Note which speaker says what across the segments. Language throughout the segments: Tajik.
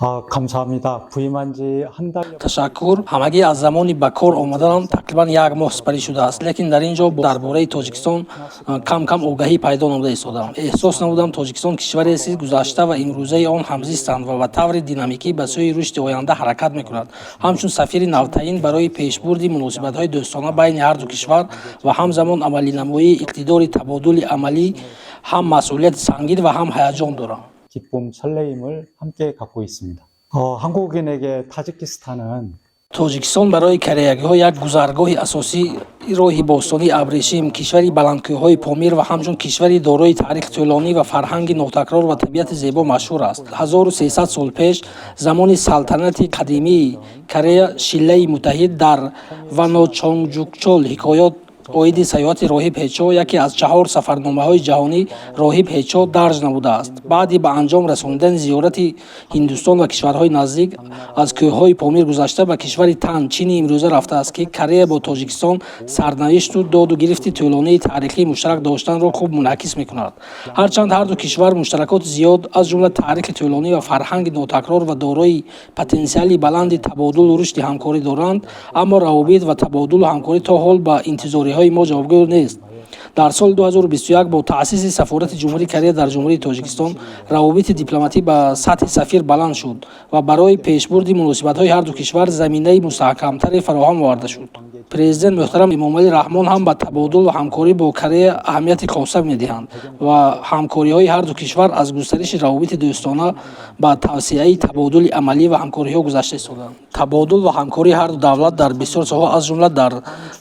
Speaker 1: 아, 감사합니다. 부임한 지 한 달.
Speaker 2: Ташаккур. Ҳамагӣ аз замони ба кор омаданам тақрибан як моҳ сипарӣ шудааст, лекин дар ин ҷо дар бораи Тоҷикистон кам кам огаҳӣ пайдо намуда истодаам. Эҳсос намудам, Тоҷикистон кишварест, ки гузашта ва имрӯзаи он ҳамзистанд ва ба таври динамикӣ ба сӯи рушди оянда ҳаракат мекунад. Ҳамчун сафири навтаъин барои пешбурди муносибатҳои дӯстона байни ҳарду кишвар ва ҳамзамон амалинамоии иқтидори табодули амалӣ ҳам масъулияти сангин ва ҳам ҳаяҷон дорам.
Speaker 1: 기쁨, 설레임을 함께 갖고 있습니다. 한국인에게 타지키스탄은
Speaker 2: Тоҷикистон барои кореягиҳо як гузаргоҳи асосии роҳи бостонии абрешим, кишвари баландкӯҳҳои Помир ва ҳамчун кишвари дорои таърихи тӯлонӣ ва фарҳанги нотакрор ва табиати зебо машҳур аст. 1300 сол пеш, замони салтанати қадимии Корея Шиллаи муттаҳид, дар Ваночонgjукчол ҳикоят оиди саёҳати роҳиб Ҳечо, яке аз чаҳор сафарномаҳои ҷаҳонӣ роҳиб Ҳечо, дарҷ намудааст. Баъди ба анҷом расонидани зиёрати Ҳиндустон ва кишварҳои наздик, аз кӯҳҳои Помир гузашта, ба кишвари Тан, Чини имрӯза, рафтааст, ки Корея бо Тоҷикистон сарнавишту доду гирифти тӯлонии таърихии муштарак доштанро хуб мунъакис мекунад. Ҳарчанд ҳарду кишвар муштаракоти зиёд, аз ҷумла таърихи тӯлонӣ ва фарҳанги нотакрор ва дорои потенсиали баланди табодулу рушди ҳамкорӣ доранд, аммо равобит ва табодулу ҳамкорӣ то ҳол ба интизориҳои мо ҷавобгӯ нест. Дар соли 2021 бо таъсиси сафорати Ҷумҳурии Корея дар Ҷумҳурии Тоҷикистон равобити дипломатӣ ба сатҳи сафир баланд шуд ва барои пешбурди муносибатҳои ҳарду кишвар заминаи мустаҳкамтаре фароҳам оварда шуд. Президент муҳтарам Эмомалӣ Раҳмон ҳам ба табодул ва ҳамкорӣ бо Корея аҳамияти хоса медиҳанд ва ҳамкориҳои ҳарду кишвар аз густариши равобити дӯстона ба тавсеаи табодули амалӣ ва ҳамкориҳо гузашта истодаанд. Табодул ва ҳамкории ҳарду давлат дар бисёр соҳаҳо, аз ҷумла дар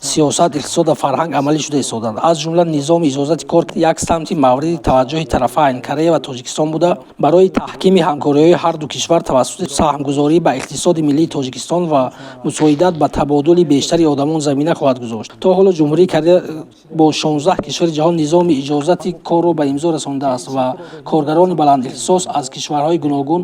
Speaker 2: сиёсат, иқтисод ва фарҳанг, амалӣ шуда истодаанд. Аз ҷумла низоми иҷозати кор як самти мавриди таваҷҷӯҳи тарафайн, Корея ва Тоҷикистон, буда, барои таҳкими ҳамкориҳои ҳарду кишвар тавассути саҳмгузорӣ ба иқтисоди миллии Тоҷикистон ва мусоидат ба табодули бештари одамон замина хоҳад гузошт. То ҳоло Ҷумҳурии Корея бо 16 кишвари ҷаҳон низоми иҷозати корро ба имзо расондааст ва коргарони баландихтисос аз кишварҳои гуногун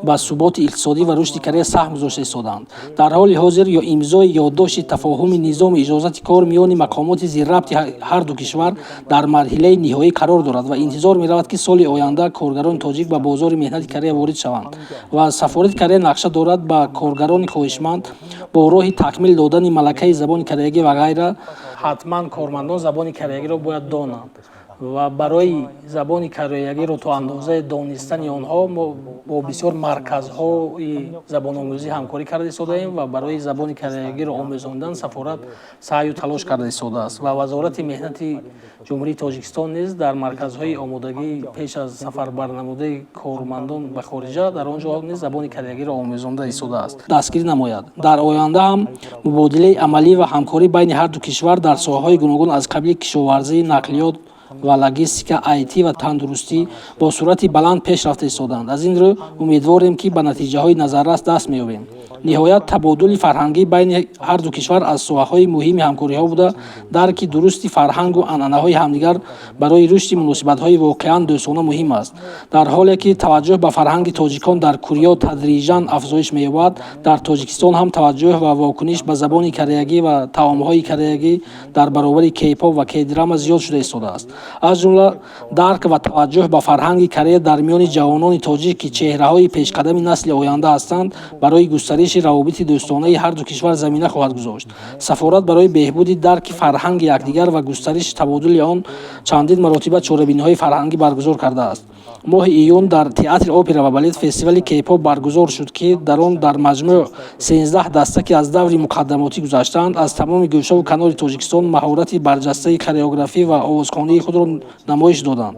Speaker 2: ба суботи иқтисодӣ ва рушди Корея саҳм гузошта истодаанд. Дар ҳоли ҳозир ё имзои ёддошти тафоҳуми низоми иҷозати кор миёни мақомоти зиррабти ҳарду кишвар дар марҳилаи ниҳоӣ қарор дорад ва интизор меравад, ки соли оянда коргарони тоҷик ба бозори меҳнати Корея ворид шаванд. Ва сафорати Корея нақша дорад ба коргарони хоҳишманд бо роҳи такмил додани малакаи забони кореягӣ ва ғайра. Ҳатман кормандон забони кореягиро бояд донанд ва барои забони кореягиро то андозаи донистани онҳо мо бо бисёр марказҳои забономӯзӣ ҳамкорӣ карда истодаем ва барои забони кореягиро омӯзондан сафорат саъю талош карда истодааст. Ва Вазорати меҳнати Ҷумҳурии Тоҷикистон низ дар марказҳои омодагӣ пеш аз сафарбарнамудаи кормандон ба хориҷа, дар он ҷо низ забони кореягиро омӯзонда истодааст, дастгирӣ намояд. Дар оянда ҳам мубодилаи амалӣ ва ҳамкорӣ байни ҳарду кишвар дар соҳаҳои гуногун, аз қабили кишоварзӣ, нақлиёт ва логистика, IT ва тандурустӣ, бо суръати баланд пеш рафта истодаанд. Аз ин рӯ умедворем, ки ба натиҷаҳои назаррас даст меёбем. Ниҳоят, табодули фарҳангӣ байни ҳарду кишвар аз соҳаҳои муҳими ҳамкориҳо буда, дарки дурусти фарҳангу анъанаҳои ҳамдигар барои рушди муносибатҳои воқеан дӯстона муҳим аст. Дар ҳоле ки таваҷҷӯҳ ба фарҳанги тоҷикон дар Курё тадриҷан афзоиш меёбад, дар Тоҷикистон ҳам таваҷҷӯҳ ва вокуниш ба забони кореягӣ ва таомҳои кореягӣ дар баробари кейпоп ва кейдрама зиёд шуда истодааст. Аз ҷумла дарк ва таваҷҷӯҳ ба фарҳанги Корея дар миёни ҷавонони тоҷик, ки чеҳраҳои пешқадами насли оянда ҳастанд, барои густариши равобити дӯстонаи ҳарду кишвар замина хоҳад гузошт. Сафорат барои беҳбуди дарки фарҳанги якдигар ва густариши табодули он чандин маротиба чорабиниҳои фарҳангӣ баргузор кардааст. Моҳи июн дар Театри опера ва балет фестивали кейпоп баргузор шуд, ки дар он дар маҷмӯъ 13 даста, ки аз даври муқаддамотӣ гузаштаанд, аз тамоми гӯшаву канори Тоҷикистон маҳорати барҷастаи хореографӣ ва овозхонии худро намоиш доданд.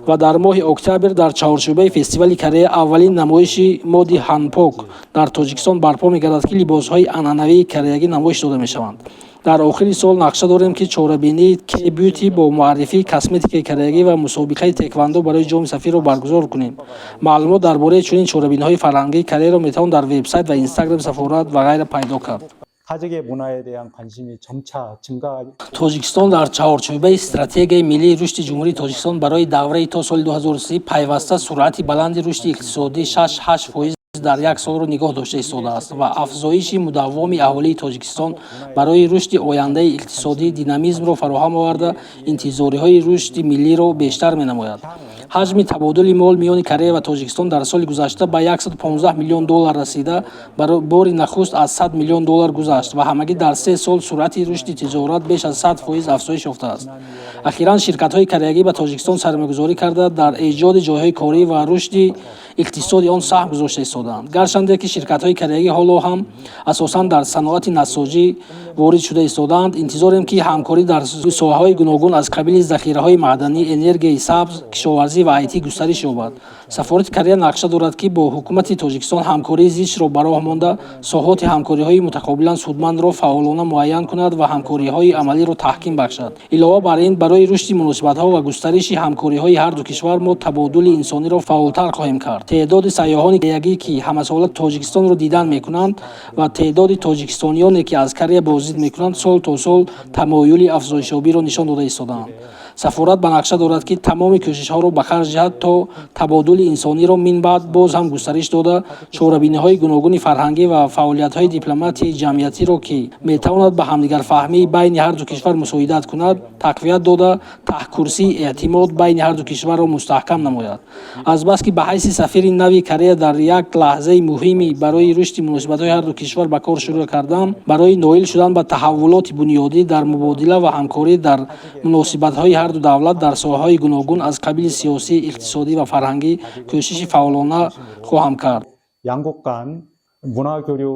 Speaker 2: Ва дар моҳи октябр дар чаҳорчӯбаи фестивали Корея аввалин намоиши моди ҳанпок дар Тоҷикистон барпо мегардад, ки либосҳои анъанавии кореягӣ намоиш дода мешаванд. Дар охири сол нақша дорем, ки чорабинии K-beauty бо муаррифии косметикаи кореягӣ ва мусобиқаи теквандо барои ҷоми сафирро баргузор кунем. Маълумот дар бораи чунин чорабиниҳои фарҳангии Кореяро метавон дар вебсайт ва инстаграми сафорат ва ғайра пайдо кард.
Speaker 1: 타직의 문화에 대한 관심이 점차 증가
Speaker 2: Тоҷикистон дар чаҳорчӯбаи Стратегияи миллии рушди Ҷумҳурии Тоҷикистон барои давраи то соли 2030 пайваста суръати баланди рушди иқтисодӣ 6-8% дар як солро нигоҳ дошта истодааст ва афзоиши мудаввоми аҳолии Тоҷикистон барои рушди ояндаи иқтисодӣ динамизмро фароҳам оварда, интизориҳои рушди миллиро бештар менамояд. Ҳаҷми табодули мол миёни Корея ва Тоҷикистон дар соли гузашта ба 115 миллион доллар расида, бори нахуст аз 100 миллион доллар гузашт ва ҳамагӣ дар 3 сол суръати рушди тиҷорат беш аз 100% афзоиш ёфтааст. Ахиран ширкатҳои кореягӣ ба Тоҷикистон сармоягузорӣ карда, дар эҷоди ҷойҳои корӣ ва рушди иқтисоди он саҳм гузошта истодаанд. Гарчанде ки ширкатҳои кореягӣ ҳоло ҳам асосан дар саноати насоҷӣ ворид шуда истодаанд, интизорем, ки ҳамкорӣ дар соҳаҳои гуногун аз қабили захираҳои маъданӣ, энергияи сабз, кишоварзӣ ва IT густариш ёбад. Сафорати Корея нақша дорад, ки бо ҳукумати Тоҷикистон ҳамкории зичро ба роҳ монда, соҳоти ҳамкориҳои мутақобилан судмандро фаъолона муайян кунад ва ҳамкориҳои амалиро таҳким бахшад. Илова бар ин, барои рушди муносибатҳо ва густариши ҳамкориҳои ҳарду кишвар мо табодули инсониро фаъолтар хоҳем кард. Теъдоди сайёҳони кореягӣ, ки ҳамасола Тоҷикистонро дидан мекунанд, ва теъдоди тоҷикистониёне, ки аз Корея боздид мекунанд, сол то сол тамоюли афзоишёбиро нишон дода истодаанд. Сафорат ба нақша дорад, ки тамоми кӯшишҳоро ба харҷ диҳад, то табодули инсониро минбаъд боз ҳам густариш дода, чорабиниҳои гуногуни фарҳангӣ ва фаъолиятҳои дипломатияи ҷамъиятиро, ки метавонад ба ҳамдигарфаҳмии байни ҳарду кишвар мусоидат кунад, тақвият дода, таҳкурсии эътимод байни ҳарду кишварро мустаҳкам намояд. Азбаски ба ҳайси сафири нави Корея дар як лаҳзаи муҳими барои рушди муносибатҳои ҳарду кишвар ба кор шурӯъ кардам, барои ноил шудан ба таҳаввулоти бунёдӣ дар мубодила ва ҳамкорӣ дар муносибатҳои ҳарду давлат дар соҳаҳои гуногун аз қабили сиёсӣ, иқтисодӣ ва фарҳангӣ кӯшиши фаъолона хоҳам кард.
Speaker 1: 양국 간 문화교류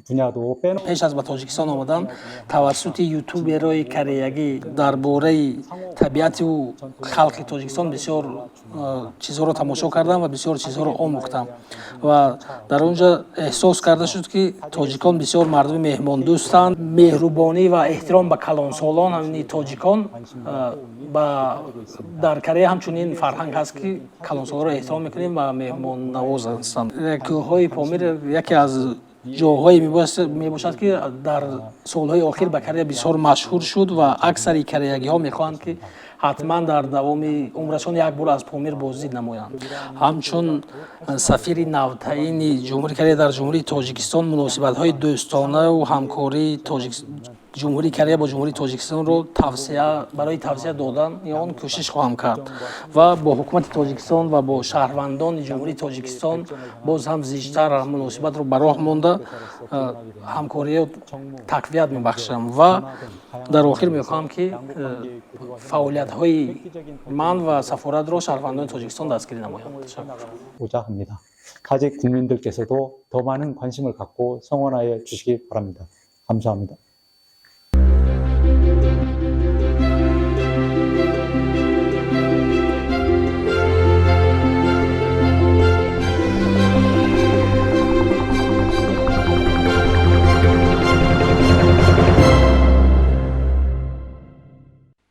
Speaker 1: 분야도 빼놓
Speaker 2: Пеш аз ба Тоҷикистон омадан тавассути ютуберои кореягӣ дар бораи табиату халқи Тоҷикистон бисёр чизҳоро тамошо кардам ва бисёр чизҳоро омӯхтам ва дар он ҷо эҳсос карда шуд, ки тоҷикон бисёр мардуми меҳмондӯстанд. Меҳрубонӣ ва эҳтиром ба калонсолон ҳамини тоҷикон ба дар Корея ҳамчунин фарҳанг ҳаст, ки калонсолонро эҳтиром мекунем ва меҳмоннавоз ҳастанд. Кӯҳҳои Помир яке аз ҷойҳое мебошад, ки дар солҳои охир ба Корея бисёр машҳур шуд ва аксари кореягиҳо мехоҳанд, ки ҳатман дар давоми умрашон як бор аз Помир боздид намоянд. Ҳамчун сафири навтаини Ҷумҳурии Корея дар Ҷумҳурии Тоҷикистон муносибатҳои дӯстонаву ҳамкории Ҷумҳурии Корея бо Ҷумҳурии Тоҷикистонро тавсеа барои тавсеа додани он кӯшиш хоҳам кард ва бо ҳукумати Тоҷикистон ва бо шаҳрвандони Ҷумҳурии Тоҷикистон боз ҳам зичтар муносибатро ба роҳ монда, ҳамкориро тақвият мебахшам. Ва дар охир мехоҳам, ки фаъолиятҳои ман ва сафоратро шаҳрвандони Тоҷикистон дастгирӣ намоянд. Ташаккур.
Speaker 1: 고자 합니다. 타직 국민들께서도 더 많은 관심을 갖고 성원하여 주시기 바랍니다. 감사합니다.